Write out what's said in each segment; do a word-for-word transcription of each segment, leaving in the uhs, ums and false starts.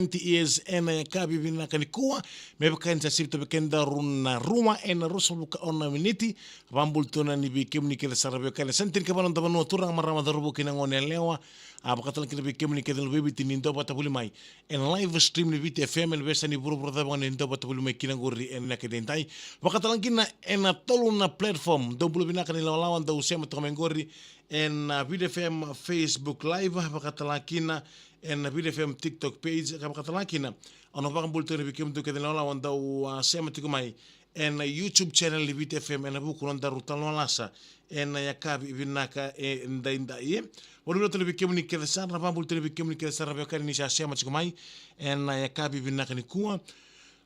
ninety years ena yakavi vinaka nikua. Me vaka ni sa sivita vei kedaru na rua ena ruasagavulu ka ono na miniti. Vakabula tu na ni vei kemuni kece sara vei kani sa na tinikava na noda vanua, turaga, marama, cauravou kei na gone yalewa. A vakatala kina vei kemuni kece na veiviti ni dau vata voli mai ena live stream ni Viti F M ena veiyasai ni vuravura cava ga ni dau vata voli mai kina qori ena yakavi edaidai. Vakatala kina ena tolu na platform. Dau bula vinaka na ilawalawa dau sema toka mai qori ena Viti F M Facebook Live, vakatala kina ena Viti F M TikTok page, ka vakatala kina o na vakabula tu na vei kemudou kece na ilawalawa dau, a, sema tiko mai ena YouTube channel ni Viti F M ena vuku ni nodaru talo lasa ena yakavi vinaka edaidai. Vakabula tu na vei kemuni kece sara, vakabula tu na vei kemuni kece sara vei kani ni sa sema tiko mai ena yakavi vinaka nikua.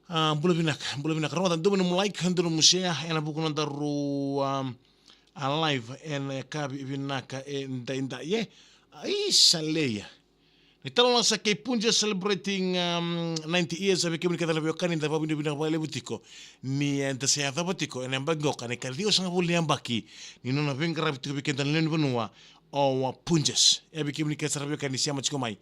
A, bula vinaka, bula vinaka. Rogoca, dua nomu like, dua nomu share ena vuku ni nodaru, um, a live ena yakavi vinaka edaidai. Isa leia. Ni talo lasa kei Punjas celebrating, um, ninety years, a vei kemuni kece na veiwekani da vakavinavinaka vakalevu tiko ni, e, da sa yacova tiko ena yabaki qoka na ikaciwasagavulu ni yabaki ni nona veiqaravi tiko vei keda na lewe ni vanua o, a, Punjas. E, a vei kemuni kece sara veiwekani ni sema tiko mai,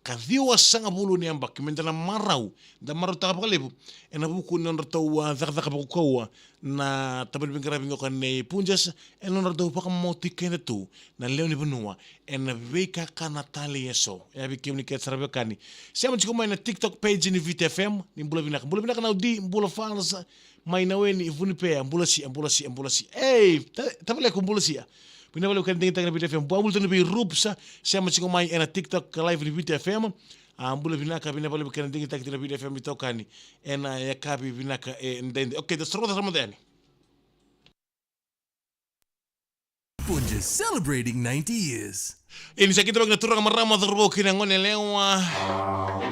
kaciwasagavulu ni yabaki me da na marau, da marautaka vakalevu ena vuku ni nodratou, a, cakacaka vakaukauwa na tabana ni veiqaravi qoka nei Punjas, ena nodratou vakamauti keda tu na lewe ni vanua ena veikakana tale eso. E, a vei kemuni kece sara veiwekani sema tiko mai na TikTok page ni Viti F M, ni bula vinaka. Bula vinaka na udi, bula falsa, mai na weni, vunipea, bula sia, bula sia, bula sia. Ei, ta-, tavaleku, bula sia. Vinaka vakalevu kena digitaka na Viti F M. Vakabula tu na vei Rups, sema tiko mai ena TikTok live ni Viti F M. A, bula vinaka, vinaka vakalevu kena digitaka na Viti F M itokani ena yakavi vinaka edaidai. Okay, da sa rogoca sara mada yani. Punjas celebrating ninety years. E, ni sa kidavaki na turaga, marama, cauravou kei na gone yalewa.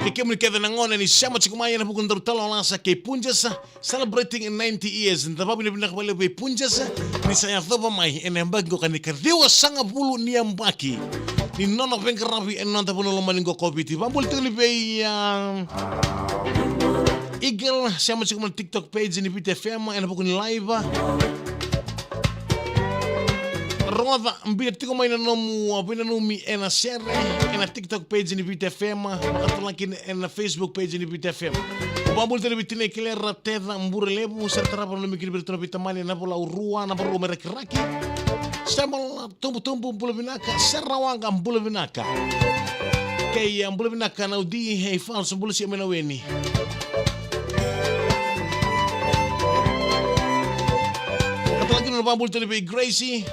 Kei kemuni kece na gone ni sema tiko mai ena vuku ni nodaru talo lasa kei Punjas celebrating ninety years. Da vakavinavinaka vakalevu vei Punjas ni sa yacova mai ena yabaki qoka na ikaciwasagavulu ni yabaki ni nona veiqaravi ena noda vanua lomani qoka o Viti. Vakabula tiko ni vei, a, Eagle, sema tiko mai na TikTok page ni Viti F M ena vuku ni live. Rogoca, biuta tiko mai na nomu, a, veinanumi ena sere ena TikTok page ni Viti F M, vakatala kina ena Facebook page ni Viti F M. Vakabula tale vei tinai Kelera Teca Burelevu, sere tarava na nomu kina vei iratou na veitamani ena Navalau rua, Navalau mai Rakiraki. Sema Tubutubu, bula vinaka. Sera Waqa, bula vinaka. Kei, a, bula vinaka na udi, hei, falsa, bula sia mai na weni. Vakatala kina na vakabula tale vei Gracie.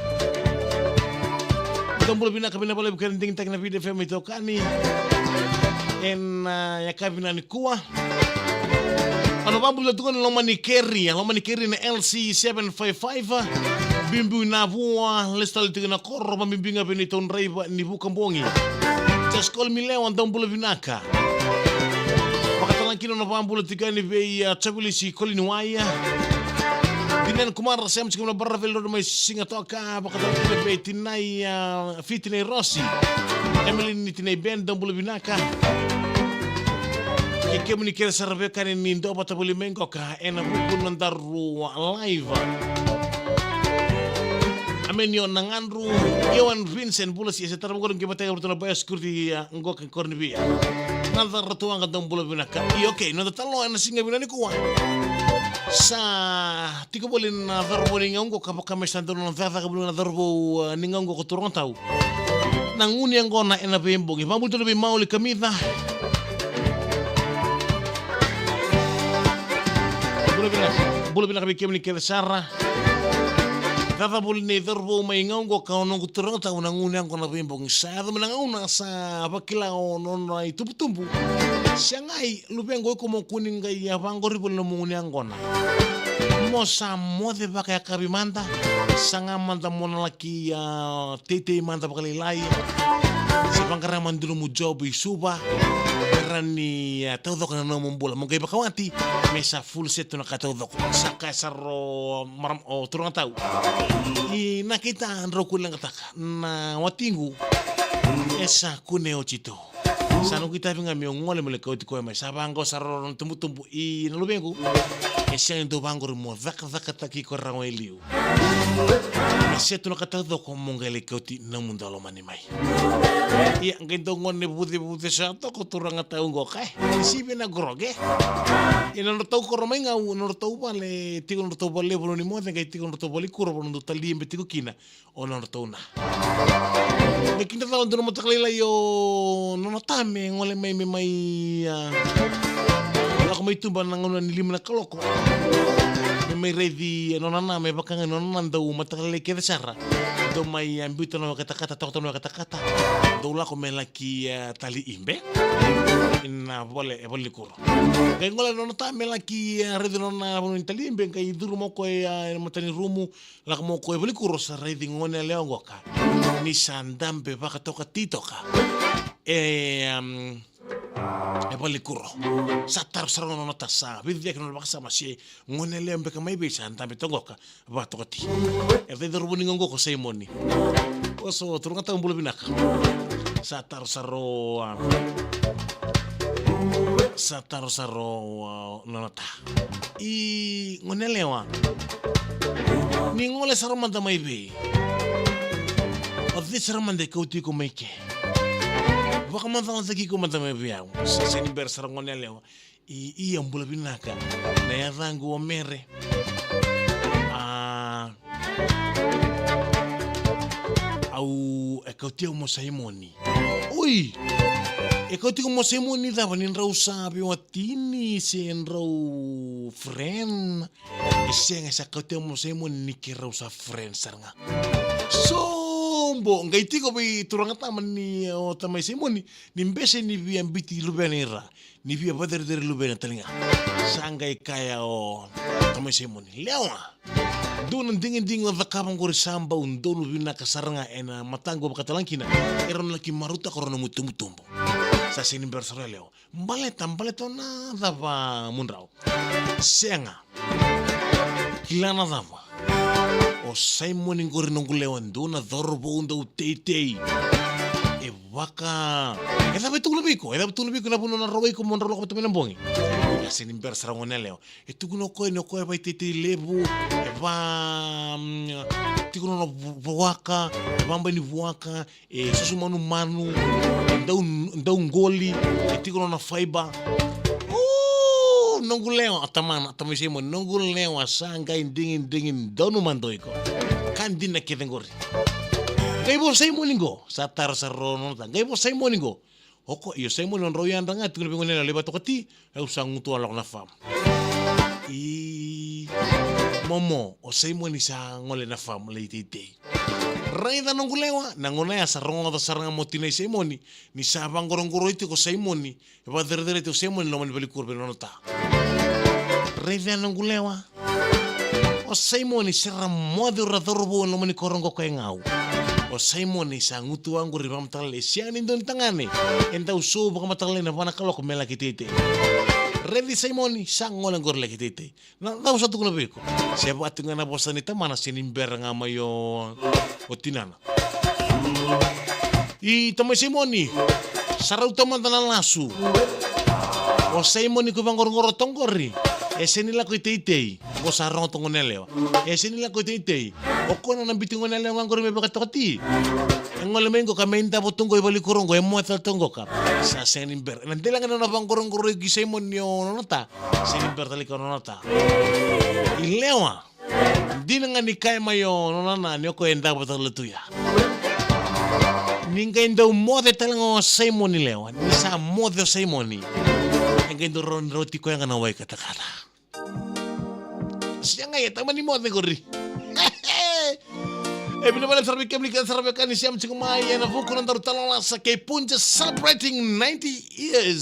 Dou bula vinaka, vinaka vakalevu kena digitaki na Viti F M itokani ena yakavi vinaka nikua. Au na vakabula tiko na loma ni keri, a loma ni keri na L C seven five five. Biubiu i Navua, lesu tale tiko na koro, vabibi ga vei neitou draiva ni vukabogi. Just call me Lewa, dou bula vinaka. Vakatala kina na vakabula tiko yani vei, a, Travelisi Koliniwai. Tinai Kumara, sema tiko mai na Baraveli Road mai Sigatoka, vakatala kina vei tinai, a, Fiti nei Rosi. Emily ni tinai Ben, dou bula vinaka. Kei kemuni kece sara veiwekani ni dau vata voli mai qoka ena vuku ni nodaru live. Amenio Nagadru, Ioan Vincent, bula sia, se tara vaqori qai vataka vata na biosecurity, a, qoka Koronivia. Naca Ratuwaqa, dou bula vinaka. Io, okay, noda talo ena siga vinaka nikua. Sa tiko voli na cauravou ni gauna qoka, vaka me sa dau na cakacaka voli na cauravou, a, ni gauna qoka, turaga tau. Na gunu yaqona ena veibogi. Vakabula tale vei Mauli Kamica. Bula vinaka. Bula vinaka vei kemuni kece sara. Cakacaka voli ni cauravou mai gauna qoka, o noqu turaga tau, na gunu yaqona veibogi. Sa yaco mai na gauna sa vakila o nona itubutubu. Sa qai luvequ, o iko mo kua ni qai, a, vaqori voli na nomu gunu yaqona. Mo sa moce vakayakavi mada, saga mada mo na laki, a, teitei mada vakalailai. Se vaqara mada nomu job i Suva. Era ni, a, taucoko na nomu bula. Mo qai vakawati, me sa full set na ka taucoko. Sa kaya sara o maram-, o turaga tau. I na keita drau kuleqataka. Na watiqu e sa kune oti tu. Sa noqu itavi ga meu gole meu lai kauti koya mai. Sa vaqo sara na tubutubu i na luvequ. E sega ni dau vaqori mo cakacakataki iko rawa e liu. E setu na ka taucoko mo qai lai kauti na mudu a lomani mai. Ia, qai dau gone vucevuce sa toka turaga tau qoka, e. Sivi na qoroqe. Ia na nodratou koro mai Gau, na nodratou vale, tiko na nodratou vale levu ni moce, qai tiko na nodratou vale kuro, na nodratou tali ibe tiko kina. O na nodratou na. Me kida cala dua na mataka lailai o nona ta me gole mai me mai, a, lako mai tuba na gauna ni lima na kaloko. Me mai raici e nona na me vaka ga nona na dau mataka lailai kece sara. Dau mai, a, biuta na wekatakata, toka na wekatakata. Dau lako me laki, a, tali ibe. Ina vale, e vale ni kuro. Qai gole nona ta me laki, a, raici nona vanua ni tali ibe, qai curu mo koya, a, ena matani rumu. Lako mo koya vale ni kuro sa raici gone yalewa qoka. Ni sa dabe vakatokati toka. E, am, e vale ni kuro. Sa taro sara ga nona ta sa. Vici yake nona vakasama se gone yalewa beka mai vei sa dabe toka qoka. Vakatokati. E cai coro vuni qoka o Saimoni. Oso, turaga tau bula vinaka. Sa taro sara o, am, sa taro sara o, a, nona ta. I gone yalewa. Ni gole sara mada mai vei. O cei sara mada e kauti iko mai ke. Vakamacalataki iko mada mai vei au. Sa sega ni bera sara gone yalewa. I, ia bula vinaka. Na yacaqu o Mere. A, au e kauti au mo Saimoni. Oi! E kauti iko mo Saimoni cava ni drau sa veiwatini se drau friend? E sega, sa kauti au mo Saimoni ni keirau sa friend sara ga. Sobo, qai tiko vei turaga tama ni o tamai Saimoni, ni bese ni via biuti luvena i ra, ni via vacerecerei luvena tale ga. Sa qai kaya o tamai Saimoni, lewa. Dua na digidigi o cakava qori sa bau donu vinaka sara ga ena mataqu vakatalega kina, e rau na laki marautaka o rau na nomu itubutubu. Sa sega ni bera sara o yalewa. Baleta, baleta o na cava mudrau. Sega. Kila na cava. O Saimoni qori noqu lewa dua na cauravou dau teitei. E vaka. E cava e tukuna vei iko? E cava e tukuna vei iko na vanua na rawai iko mo drau lako vata mai na bogi? Sa sega ni bera sara gone yalewa. E tukuna o koya ni o koya e vakateitei levu, e va, mm, tiko nona vu-, vuaka, e vabai ni vuaka, e susu manumanu, e dau, dau qoli, e tiko nona faiba. O, noqu lewa, a tamana, a tamai Saimoni, noqu lewa sa qai digidigi donu mada o iko. Ka dina kece qori. Qai vo Saimoni qo, sa taro sara o nona ta. Qai vo Saimoni qo. O koya, io Saimoni, o drau yadra ga, tukuna vei gone yalewa lai vakatokati, au sa gutuwa lako na farm. I momo, o Saimoni sa gole na farm lai teitei. Raica noqu lewa, na gauna ya sa rogoca sara ga mo tinai Saimoni, ni sa vaqoroqoroi tiko o Saimoni, e vacerecerei tiko o Saimoni loma ni vale ni kuro vei nona ta. Raica noqu lewa. O Saimoni sa ra moce o ra cauravou e loma ni koro qo ko e Gau. O Saimoni sa gutuwa qori vakamataka lailai, e sega ni dua ni tagane e dau sou vakamataka lailai na va na kaloko me laki teitei. Raici Saimoni, sa gole qori laki teitei. Na cava sa tukuna vei iko? Se vaka tu ga na vosa ni tamana, sega ni bera ga mai o, o tinana. I tamai Saimoni, sa rauta mada na lasu. O Saimoni ko vaqoroqoro toka qori, e sega ni lako i teitei. Qo sa rogo toka gone yalewa. E sega ni lako i teitei. O koya na biuti gone yalewa ga qori me vakatokati. E gole mai qo ka me davo tu qo i vale ni kuro qo, e moce tale tu qo ka. Sa sega ni bera. Na dela ga na nona vaqoroqoroi ki Saimoni o nona ta. Sega ni bera tale ka o nona ta. I lewa. Dina ga ni kaya mai o nona na ni o koya e davo tale tu ya. Ni qai dau moce tale ga o Saimoni lewa. Ni sa moce o Saimoni. E qai dau rau, rauti koya ga na wai katakata. Sega, e tamani moce qori. E vinaka vakalevu sara vei kemuni kece sara vei kemuni sema tiko mai ena vuku na daru talanoa sa kei Punja celebrating ninety years.